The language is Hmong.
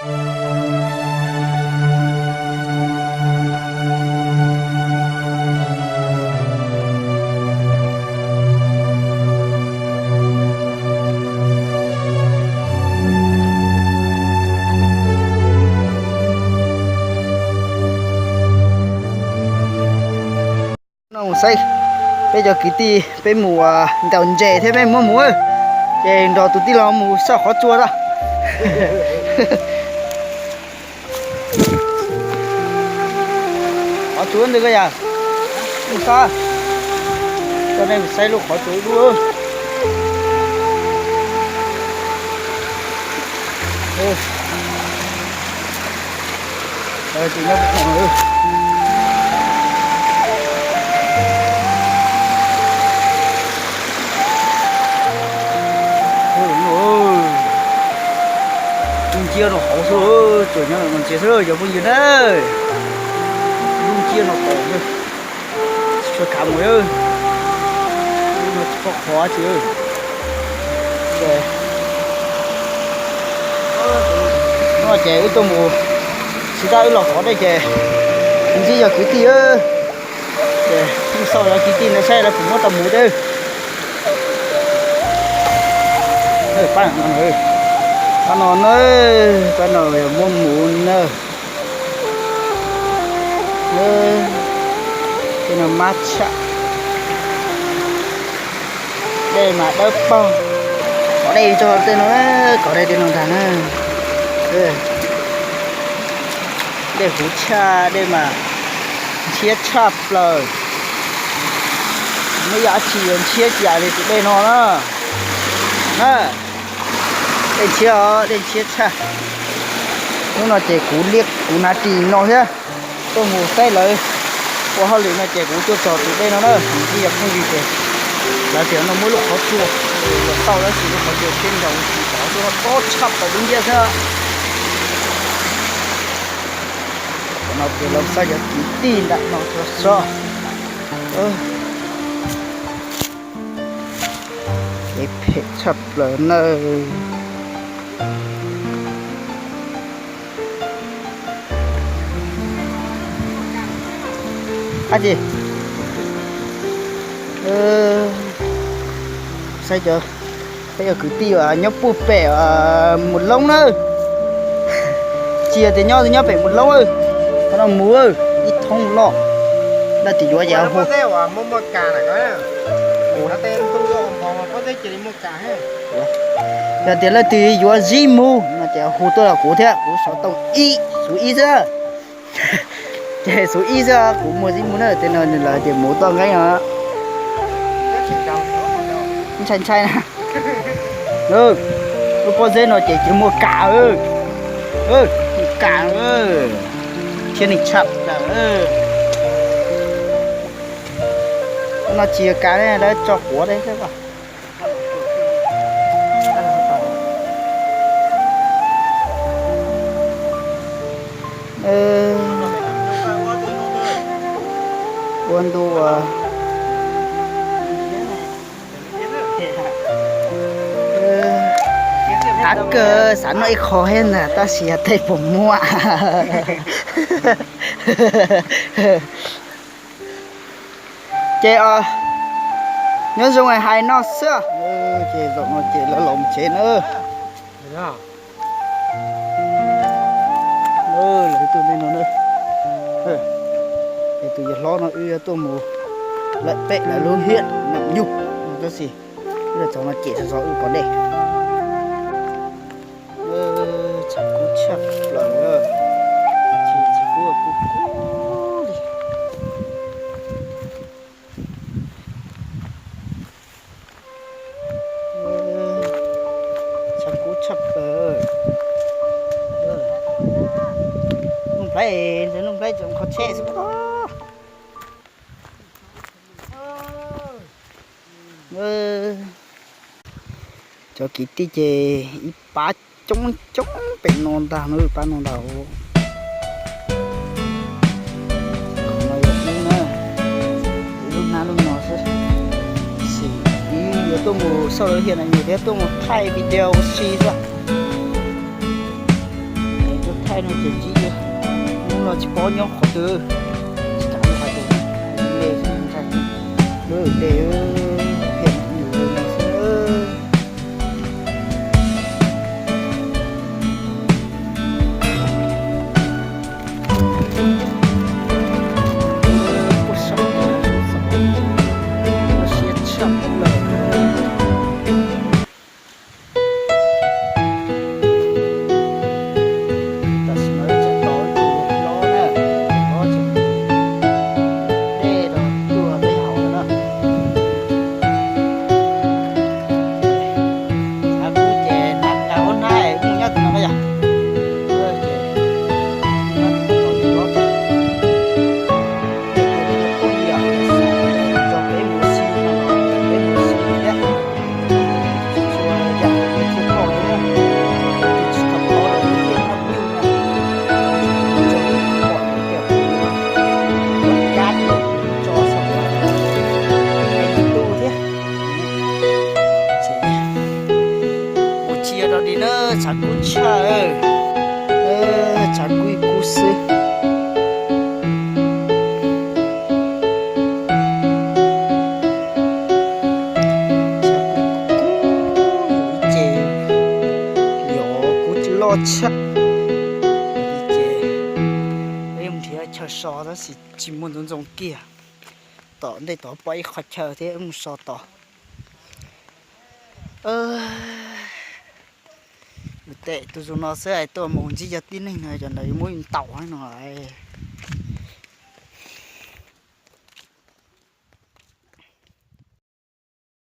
No mus saib, peb cov kwv tij peb mus ntaus ntses thiab peb muab mus, ces nrog tus tij laug mus soj qhov tsua tau. Qhov tsua ntawd koj yam, mus soj, coj nej mus saib lub qhov tsua dub. Lub nciab no qhov xwb, tsuas nyob no ntsia xwb cov phooj ywg na. Lub nciab no qhov xwb, tsis tshua khav mus, lub no tsis pom qhov tsi. Hnub no ces wb tuaj mus, tsis tas wb los qhov dej ces ntsib yog kwv tij, ces xauj yog kwv tij ntawd saib lawv puas muab tau mus deb. Pab no, pab no na, pab no yog muab mus na. Tej no mab tshaj. Dej mas dawb paug. Qhov dej tso tej no, qhov dej tej no ntag na. Dej huv tshaj, dej mas ntshiab tshaj plaws. Muaj ib yam dab tsi yuav ntshiab ib yam li tus dej no na. Na, dej ntshiab os, dej ntshiab tshaj. Hnub no ces kuv liab kuv hnav ris no thiab, tuaj mus saib lawv ua hauj lwm no ces kuv tuaj txog tus dej no na, ib yam phooj ywg ces lawv tias no muaj lub qhov tsua, los tau tab sis lub qhov tsua siab nraus, qhov tsua no tob tshaj plaws dub nciab xwb. Qhov no ces los saib cov kwv tij ntawm no tso. Kev phem tshaj plaws nawb. Ab tsi, saib cov, saib cov kwv tij uas nyob puag pem Mus Loob na. Tsis yog tias nyob, nyob pem Mus Loob, qhov no mus ib thoob loj. Leej twg yuav ces hu. Yog tias leej twg yuav zib mus no ces hu tuaj rau kuv thiab, kuv xov tooj ib, xuv ib xwb. Ces xuv ib xwb, kuv muag zib mus na, tej no nws lawv tias mus toj nqeeb os. Ntshai ntshai na. Lub pob zeb no ces tsis muaj kam, kam, thiab nws tshaj plaws. No tsis yog kam ne, lawv tso quav li xwb. Ua ntu ua. Qab kawg, xav noj ib qho thiab ntag tab sis yog tej puas muaj. Ces nyob zoo hais no xwb. Ces zaum no ces lawv los mus tsev na. Lawv tuaj ntej no na. Es tus yawg hlob no wb yuav tuaj mus lawm pem lawv lub hiam Nam Nyug no tab sis wb los txog no ces txog wb pom dej. Tshav kub tshaj plaws, tsis kub kub kub li. Tshav kub tshaj plaws. Nuj Nplhaib, Nuj Nplhaib tseem qhov tsheb xwb. Cov kwv tij ces ib pab coob coob pem no ntag, pab no ntag. Qhov no yog ib na, ib lub hnab lub no xwb. Sim ib yuav tuaj mus xauj lawv hiam Nam Nyug thiab tuaj mus thaij video ua si xwb. Tsis paub nyob qhov twg, tsis kam hais tias dej ntshai, lub dej phem yus no xwb. Kuj sab, siab tshaj plaws. Tam sim no tseem tos tus hlob na, hlob tseem dej rau tuaj peb hauv no na. Av kub ces hnav ua na, mus nyob tus no na yom. Ces nyob tus no tus hlob tseem, ces tus no phooj ywg tso peb mus ua si no los peb mus ua si thiab. Tsis tshua yam peb thiaj tau thiab, tsis tau paub lawm, peb phooj ywg na, tso pom tias kuv cov kab tso saum Facebook thiab. Ces mus cia rau di na, tshav kub tshaj, tshav kub kub xwb. Tshav kub kub, ces yog kub loj tshaj. Ces wb mus nrhiav chaw so tab sis tsis muaj ntxoov ntxoo kiag. Tom ntej tod pom ib qhov chaw thiab wb mus so tod. Yus tes tus zus no xwb es tuaj mus ntsib cov tib neeg no cov ntawd yuav muab yus ntaus no lawm.